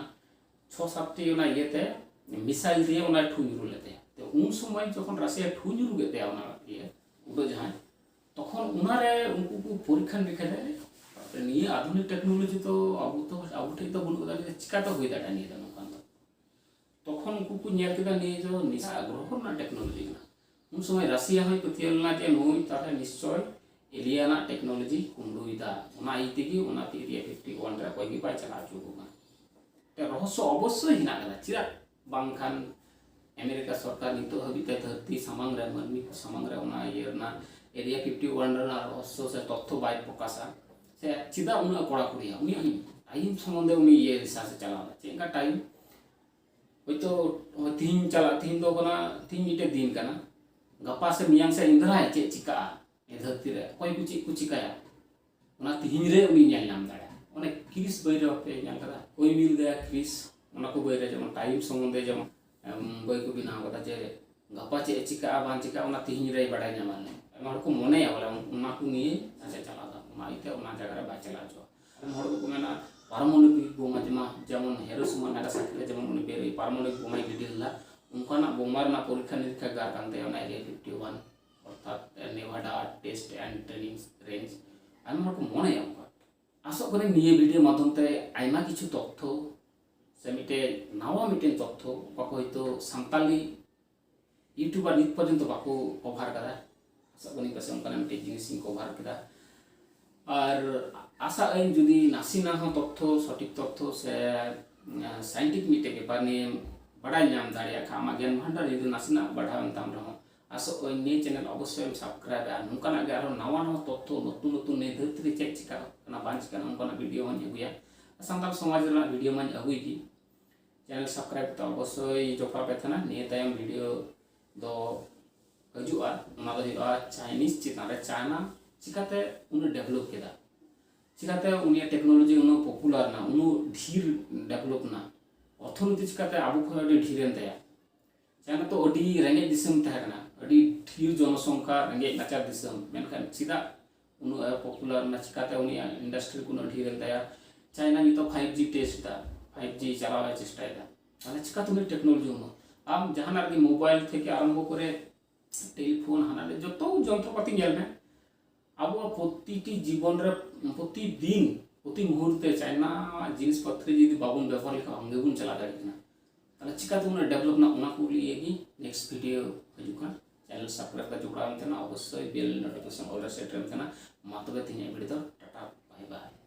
ᱪᱷᱚ ᱥᱟᱛᱴᱤ ᱚᱱᱟ ᱤᱭᱟᱹᱛᱮ ᱢᱤᱥᱟᱭᱤᱞ ᱫᱤᱭᱮ ᱚᱱᱟ ᱴᱷᱩ ᱧᱩᱨᱩ ᱞᱮᱫ ᱛᱟᱭᱟ᱾ ᱛᱚ ᱩᱱ ᱥᱚᱢᱚᱭ ᱡᱚᱠᱷᱚᱱ ᱨᱟᱥᱤᱭᱟ ᱴᱷᱩ ᱧᱩᱨᱩ ᱠᱮᱫ ᱛᱟᱭᱟ ᱚᱱᱟ ᱤᱭᱟᱹ ᱩᱰᱟᱹ ᱡᱟᱦᱟᱡᱽ, ᱛᱚᱠᱷᱚᱱ ᱚᱱᱟᱨᱮ ᱩᱱᱠᱩ ᱠᱚ ᱯᱚᱨᱤᱠᱠᱷᱟ ᱱᱤᱨᱤᱠᱠᱷᱟ ᱠᱮᱫᱟ, ᱱᱤᱭᱟᱹ ᱟᱫᱷᱩᱱᱤᱠ ᱴᱮᱠᱱᱳᱞᱚᱡᱤ ᱛᱚ ᱟᱵᱚ ᱛᱚ, ᱟᱵᱚ ᱴᱷᱮᱱ ᱫᱚ ᱵᱟᱹᱱᱩᱜ ᱟᱠᱟᱫᱟ, ᱪᱤᱠᱟᱛᱮ ᱦᱩᱭ ᱫᱟᱲᱮᱭᱟᱜᱼᱟ ᱱᱤᱭᱟᱹ ᱫᱚ ᱱᱚᱝᱠᱟᱱ ᱫᱚ? ᱛᱚᱠᱷᱚᱱ ᱩᱱᱠᱩ ᱠᱚ ᱧᱮᱞ ᱠᱮᱫᱟ ᱱᱤᱭᱟᱹ ᱫᱚ ᱱᱤᱥᱟ ᱟᱜᱽᱨᱚᱦᱚ ᱨᱮᱱᱟᱜ ᱴᱮᱠᱱᱳᱞᱚᱡᱤ ᱠᱟᱱᱟ᱾ ᱩᱱ ᱥᱚᱢᱚᱭ ᱨᱟᱥᱤᱭᱟ ᱦᱚᱸᱭ ᱯᱟᱹᱛᱭᱟᱹᱣ ᱞᱮᱱᱟ ᱡᱮ ᱱᱩᱭ ᱛᱟᱦᱞᱮ ᱱᱤᱥᱪᱚᱭ ᱮᱞᱤᱭᱟᱱᱟᱜ ᱴᱮᱠᱱᱳᱞᱚᱡᱤ ᱠᱩᱢᱲᱩᱭᱮᱫᱟ, ᱚᱱᱟ ᱤᱭᱟᱹ ᱛᱮᱜᱮ ᱚᱱᱟ ᱮᱨᱤᱭᱟ ᱯᱷᱤᱯᱴᱤ ᱚᱣᱟᱱ ᱨᱮ ᱚᱠᱚᱭ ᱜᱮ ᱵᱟᱭ ᱪᱟᱞᱟᱣ ᱦᱚᱪᱚ ᱟᱠᱚ ᱠᱟᱱᱟ᱾ ᱛᱮ ᱨᱚᱦᱚᱥᱥᱚ ᱚᱵᱚᱥᱥᱳᱭ ᱦᱮᱱᱟᱜ ᱠᱟᱫᱟ, ᱪᱮᱫᱟᱜ ᱵᱟᱝᱠᱷᱟᱱ ᱟᱢᱮᱨᱤᱠᱟ ᱥᱚᱨᱠᱟᱨ ᱱᱤᱛᱚᱜ ᱦᱟᱹᱵᱤᱡ ᱛᱮ ᱫᱷᱟᱹᱨᱛᱤ ᱥᱟᱢᱟᱝ ᱨᱮ, ᱢᱟᱹᱱᱢᱤ ᱠᱚ ᱥᱟᱢᱟᱝ ᱨᱮ ᱚᱱᱟ ᱤᱭᱟᱹ ᱨᱮᱱᱟᱜ ᱮᱨᱤᱭᱟ ᱯᱷᱤᱯᱴᱤ ᱳᱣᱟᱱ ᱨᱮᱱᱟᱜ ᱨᱚᱦᱚᱥᱥᱚ ᱥᱮ ᱛᱚᱛᱛᱷᱚ ᱵᱟᱭ ᱯᱨᱚᱠᱟᱥᱟ, ᱥᱮ ᱪᱮᱫᱟᱜ ᱩᱱᱟᱹᱜ ᱠᱚᱲᱟ ᱠᱩᱲᱤᱭᱟ? ᱩᱱᱤᱭᱟᱜ ᱴᱟᱭᱤᱢ ᱥᱚᱢᱵᱚᱱᱫᱷᱮ ᱩᱱᱤ ᱤᱭᱟᱹ ᱨᱤᱥᱟᱨᱪ ᱮ ᱪᱟᱞᱟᱣ ᱮᱫᱟ᱾ ᱪᱮᱫ ᱞᱮᱠᱟ ᱴᱟᱭᱤᱢ? ᱦᱚᱭᱛᱳ ᱛᱤᱦᱤᱧ ᱪᱟᱞᱟᱜ, ᱛᱤᱦᱤᱧ ᱫᱚ ᱠᱟᱱᱟ, ᱛᱤᱦᱤᱧ ᱢᱤᱫᱴᱮᱡ ᱫᱤᱱ ᱠᱟᱱᱟ, ᱜᱟᱯᱟ ᱥᱮ ᱢᱮᱭᱟᱝ ᱥᱮ ᱮᱱᱫᱨᱟᱭ ᱪᱮᱫ ᱪᱤᱠᱟᱹᱜᱼᱟ ᱱᱤᱭᱟᱹ ᱫᱷᱟᱹᱨᱛᱤ ᱨᱮ, ᱚᱠᱚᱭ ᱠᱚ ᱪᱮᱫ ᱠᱚ ᱪᱤᱠᱟᱹᱭᱟ, ᱚᱱᱟ ᱛᱤᱦᱤᱧ ᱨᱮ ᱩᱱᱤ ᱧᱮᱞ ᱧᱟᱢ ᱫᱟᱲᱮᱭᱟᱜᱼᱟ᱾ ᱚᱱᱮ ᱠᱨᱤᱥ ᱵᱳᱭ ᱨᱮ ᱵᱟᱯᱮ ᱧᱮᱞ ᱠᱟᱫᱟ? ᱠᱳᱭ ᱢᱤᱞ ᱜᱟᱭᱟ ᱠᱨᱤᱥ, ᱚᱱᱟ ᱠᱚ ᱵᱳᱭ ᱨᱮ ᱡᱮᱢᱚᱱ ᱴᱟᱭᱤᱢ ᱥᱚᱢᱵᱚᱱᱫᱷᱮ ᱡᱮᱢᱚᱱ ᱮᱢ, ᱵᱳᱭ ᱠᱚ ᱵᱮᱱᱟᱣ ᱠᱟᱫᱟ, ᱡᱮ ᱜᱟᱯᱟ ᱪᱮᱫ ᱮ ᱪᱤᱠᱟᱹᱜᱼᱟ ᱵᱟᱝ ᱪᱤᱠᱟᱹᱜᱼᱟ, ᱚᱱᱟ ᱛᱤᱦᱤᱧ ᱨᱮᱭ ᱵᱟᱲᱟᱭ ᱧᱟᱢᱟ᱾ ᱟᱭᱢᱟ ᱦᱚᱲ ᱠᱚ ᱢᱚᱱᱮᱭᱟ ᱵᱚᱞᱮ ᱚᱱᱟ ᱠᱚ ᱱᱤᱭᱮ ᱟᱪᱪᱷᱟ ᱪᱟᱞᱟᱣ ᱫᱟ, ᱚᱱᱟ ᱤᱭᱟᱹᱛᱮ ᱚᱱᱟ ᱡᱟᱭᱜᱟ ᱨᱮ ᱵᱟᱭ ᱪᱟᱞᱟᱣ ᱦᱚᱪᱚᱣᱟᱜᱼᱟ᱾ ᱟᱭᱢᱟ ᱦᱚᱲ ᱫᱚᱠᱚ ᱢᱮᱱᱟ ᱯᱟᱨᱢᱟᱱᱚᱵᱤᱠ ᱵᱳᱢᱟ, ᱡᱮᱢᱟ-, ᱡᱮᱢᱚᱱ ᱦᱤᱨᱳᱥᱤᱢᱟ ᱱᱟᱜᱟᱥᱟᱠᱤ ᱨᱮ ᱡᱮᱢᱚᱱ ᱩᱱᱤ ᱵᱮᱨᱮ-, ᱯᱟᱨᱢᱟᱱᱚᱵᱤᱠ ᱵᱳᱢᱟᱭ ᱜᱤᱰᱤ ᱞᱮᱫᱟ, ᱚᱱᱠᱟᱱᱟᱜ ᱵᱳᱢᱟ ᱨᱮᱱᱟᱜ ᱯᱚᱨᱤᱠᱠᱷᱟ ᱱᱤᱨᱤᱠᱠᱷᱟ ᱜᱟᱨ ᱠᱟᱱ ᱛᱟᱭᱟ ᱚᱱᱟ ᱮᱨᱤᱭᱟ ᱯᱷᱤᱯᱴᱤ ᱳᱣᱟᱱ, ᱚᱨᱛᱷᱟᱛ ᱱᱮᱵᱷᱟᱰᱟ ᱴᱮᱥᱴ ᱮᱱᱰ ᱴᱨᱮᱱᱤᱝ ᱨᱮᱧᱡᱽ᱾ ᱟᱭᱢᱟ ᱦᱚᱲ ᱠᱚ ᱢᱚᱱᱮᱭᱟ ᱚᱱᱠᱟ᱾ ᱟᱥᱚᱜ ᱠᱟᱹᱱᱟᱹᱧ ᱱᱤᱭᱟᱹ ᱵᱷᱤᱰᱤᱭᱳ ᱢᱟᱫᱽᱫᱷᱚᱢ ᱛᱮ ᱟᱭᱢᱟ ᱠᱤᱪᱷᱩ ᱛᱚᱛᱛᱷᱚ ᱥᱮ ᱢᱤᱫᱴᱮᱡ ᱱᱟᱣᱟ ᱢᱤᱫᱴᱮᱱ ᱛᱚᱛᱛᱷᱚ, ᱚᱠᱟ ᱠᱚ ᱦᱚᱭᱛᱳ ᱥᱟᱱᱛᱟᱞᱤ ᱤᱭᱩᱴᱩᱵᱟᱨ ᱱᱤᱛ ᱯᱚᱨᱡᱚᱱᱛᱚ ᱵᱟᱠᱚ ᱠᱚᱵᱷᱟᱨ ᱠᱟᱫᱟ᱾ ᱟᱥᱚᱜ ᱠᱟᱹᱱᱟᱹᱧ ᱯᱟᱥᱮᱡ ᱚᱱᱠᱟᱱᱟᱜ ᱢᱤᱫᱴᱮᱡ ᱡᱤᱱᱤᱥ ᱤᱧ ᱠᱚᱵᱷᱟᱨ ᱠᱮᱫᱟ᱾ ᱟᱨ ᱟᱥᱟᱜ ᱟᱹᱧ ᱡᱩᱫᱤ ᱱᱟᱥᱮᱱᱟᱜ ᱦᱚᱸ ᱛᱚᱛᱛᱷᱚ, ᱥᱚᱴᱷᱤᱠ ᱛᱚᱛᱛᱷᱚ ᱥᱮ, ᱟᱸ, ᱥᱟᱭᱮᱱᱴᱤᱯᱷᱤᱠ ᱢᱤᱫᱴᱮᱡ ᱵᱮᱯᱟᱨ ᱱᱤᱭᱮ ᱵᱟᱰᱟᱭ ᱧᱟᱢ ᱫᱟᱲᱮᱭᱟᱜ ᱠᱷᱟᱱ, ᱟᱢᱟᱜ ᱜᱮᱭᱟᱱ ᱵᱷᱟᱱᱰᱟᱨ ᱡᱩᱫᱤ ᱱᱟᱥᱮᱱᱟᱜ ᱵᱟᱲᱦᱟᱣ ᱮᱱ ᱛᱟᱢ ᱨᱮᱦᱚᱸ, ᱟᱥᱚᱜ ᱟᱹᱧ ᱱᱤᱭᱟᱹ ᱪᱮᱱᱮᱞ ᱚᱵᱚᱥᱥᱳᱭ ᱮᱢ ᱥᱟᱵᱥᱠᱨᱟᱭᱤᱵᱟ᱾ ᱟᱨ ᱱᱚᱝᱠᱟᱱᱟᱜ ᱜᱮ ᱟᱨᱦᱚᱸ ᱱᱟᱣᱟ ᱱᱟᱣᱟ ᱛᱚᱛᱛᱷᱚ, ᱱᱚᱛᱩᱱ ᱱᱚᱛᱩᱱ ᱱᱤᱭᱟᱹ ᱫᱷᱟᱹᱨᱛᱤ ᱨᱮ ᱪᱮᱫ ᱪᱤᱠᱟᱹᱜ ᱠᱟᱱᱟ ᱵᱟᱝ ᱪᱤᱠᱟᱹᱜ ᱠᱟᱱᱟ, ᱚᱱᱠᱟᱱᱟᱜ ᱵᱷᱤᱰᱤᱭᱳ ᱦᱚᱸᱧ ᱟᱹᱜᱩᱭᱟ᱾ ᱥᱟᱱᱛᱟᱲ ᱥᱚᱢᱟᱡᱽ ᱨᱮᱱᱟᱜ ᱵᱷᱤᱰᱤᱭᱳ ᱢᱟᱧ ᱟᱹᱜᱩᱭ ᱜᱮ᱾ ᱪᱮᱱᱮᱞ ᱥᱟᱵᱥᱠᱨᱟᱭᱤᱵ ᱠᱟᱛᱮ ᱚᱵᱚᱥᱥᱳᱭ ᱡᱚᱯᱲᱟᱣ ᱯᱮ ᱛᱟᱦᱮᱱᱟ᱾ ᱱᱤᱭᱟᱹ ᱛᱟᱭᱚᱢ ᱵᱷᱤᱰᱤᱭᱳ ᱫᱚ ᱦᱤᱡᱩᱜᱼᱟ, ᱚᱱᱟ ᱫᱚ ᱦᱩᱭᱩᱜᱼᱟ ᱪᱟᱭᱱᱤᱡᱽ ᱪᱮᱛᱟᱱ ᱨᱮ, ᱪᱟᱭᱱᱟ ᱪᱤᱠᱟᱛᱮ ᱩᱱᱟᱹᱜ ᱰᱮᱵᱷᱞᱚᱯ ᱠᱮᱫᱟ, ᱪᱤᱠᱟᱛᱮ ᱩᱱᱤᱭᱟᱜ ᱴᱮᱠᱱᱳᱞᱚᱡᱤ ᱩᱱᱟᱹᱜ ᱯᱚᱯᱩᱞᱟᱨ ᱮᱱᱟ, ᱩᱱᱟᱹᱜ ᱰᱷᱮᱨ ᱰᱮᱵᱷᱞᱚᱯ ᱮᱱᱟ, ᱚᱨᱛᱷᱚᱱᱤᱛᱤ ᱪᱤᱠᱟᱛᱮ ᱟᱵᱚ ᱠᱷᱚᱱ ᱟᱹᱰᱤ ᱰᱷᱮᱨ ᱮᱱ ᱛᱟᱭᱟ᱾ ᱪᱟᱭᱱᱟ ᱛᱚ ᱟᱹᱰᱤ ᱨᱮᱸᱜᱮᱡ ᱫᱤᱥᱚᱢ ᱛᱟᱦᱮᱸ ᱠᱟᱱᱟ, ᱟᱹᱰᱤ ᱰᱷᱮᱨ ᱡᱚᱱᱚᱥᱚᱝᱠᱷᱟ, ᱨᱮᱸᱜᱮᱡ ᱱᱟᱪᱟᱨ ᱫᱤᱥᱚᱢ, ᱢᱮᱱᱠᱷᱟᱱ ᱪᱮᱫᱟᱜ ᱩᱱᱟᱹᱜ ᱮ ᱯᱚᱯᱩᱞᱟᱨ ᱮᱱᱟ, ᱪᱤᱠᱟᱛᱮ ᱩᱱᱤᱭᱟᱜ ᱤᱱᱰᱟᱥᱴᱨᱤ ᱠᱚ ᱩᱱᱟᱹᱜ ᱰᱷᱮᱨ ᱮᱱ ᱛᱟᱭᱟ? ᱪᱟᱭᱱᱟ ᱱᱤᱛᱚᱜ ᱯᱷᱟᱭᱤᱵᱷ ᱡᱤ ᱴᱮᱥᱴ ᱮᱫᱟ, ᱯᱷᱟᱭᱤᱵᱷ ᱡᱤ ᱪᱟᱞᱟᱣ ᱮ ᱪᱮᱥᱴᱟᱭᱮᱫᱟ᱾ ᱛᱟᱦᱞᱮ ᱪᱤᱠᱟᱛᱮ ᱩᱱᱤ ᱴᱮᱠᱱᱳᱞᱚᱡᱤ ᱩᱱᱟᱹᱜ? ᱟᱢ ᱡᱟᱦᱟᱱᱟᱜ ᱨᱮᱜᱮ, ᱢᱳᱵᱟᱭᱤᱞ ᱛᱷᱮᱠᱮ ᱟᱨᱟᱢᱵᱷᱚ ᱠᱚᱨᱮ, ᱴᱮᱞᱤᱯᱷᱳᱱ, ᱦᱟᱱᱟ ᱱᱤᱭᱟᱹ ᱡᱚᱛᱚ ᱡᱚᱱᱛᱨᱚᱯᱟᱛᱤ ᱧᱮᱞ ᱢᱮ, ᱟᱵᱚᱣᱟᱜ ᱯᱨᱚᱛᱤᱴᱤ ᱡᱤᱵᱚᱱ ᱨᱮ, ᱯᱨᱚᱛᱤᱫᱤᱱ, ᱯᱨᱚᱛᱤ ᱢᱩᱦᱩᱨᱛᱮ ᱪᱟᱭᱱᱟ ᱡᱤᱱᱤᱥ ᱯᱚᱛᱨᱚ ᱡᱩᱫᱤ ᱵᱟᱵᱚᱱ ᱵᱮᱵᱚᱦᱟᱨ ᱞᱮᱠᱷᱟᱱ ᱵᱟᱝ ᱜᱮᱵᱚᱱ ᱪᱟᱞᱟᱣ ᱫᱟᱲᱮᱭᱟᱜ ᱠᱟᱱᱟ᱾ ᱛᱟᱦᱞᱮ ᱪᱤᱠᱟᱛᱮ ᱩᱱᱟᱹᱜ ᱰᱮᱵᱷᱞᱚᱯ ᱮᱱᱟ, ᱚᱱᱟ ᱠᱚ ᱞᱟᱹᱭ ᱜᱮ ᱱᱮᱠᱥᱴ ᱵᱷᱤᱰᱤᱭᱳ ᱦᱤᱡᱩᱜ ᱠᱟᱱᱟ᱾ ᱪᱮᱱᱮᱞ ᱥᱟᱵᱥᱠᱨᱟᱭᱤᱵ ᱠᱟᱛᱮ ᱡᱚᱯᱲᱟᱣ ᱮᱢ ᱛᱟᱦᱮᱱᱟ, ᱚᱵᱚᱥᱥᱳᱭ ᱵᱮᱞ ᱱᱳᱴᱤᱯᱷᱤᱠᱮᱥᱚᱱ ᱚᱞ ᱨᱮ ᱥᱮᱴ ᱨᱮᱢ ᱛᱟᱦᱮᱱᱟ᱾ ᱢᱟ ᱛᱚᱵᱮ ᱛᱮᱦᱮᱧᱟᱜ ᱵᱷᱤᱰᱤᱭᱳ ᱫᱚ ᱴᱟᱴᱟ, ᱵᱟᱭ ᱵᱟᱭ᱾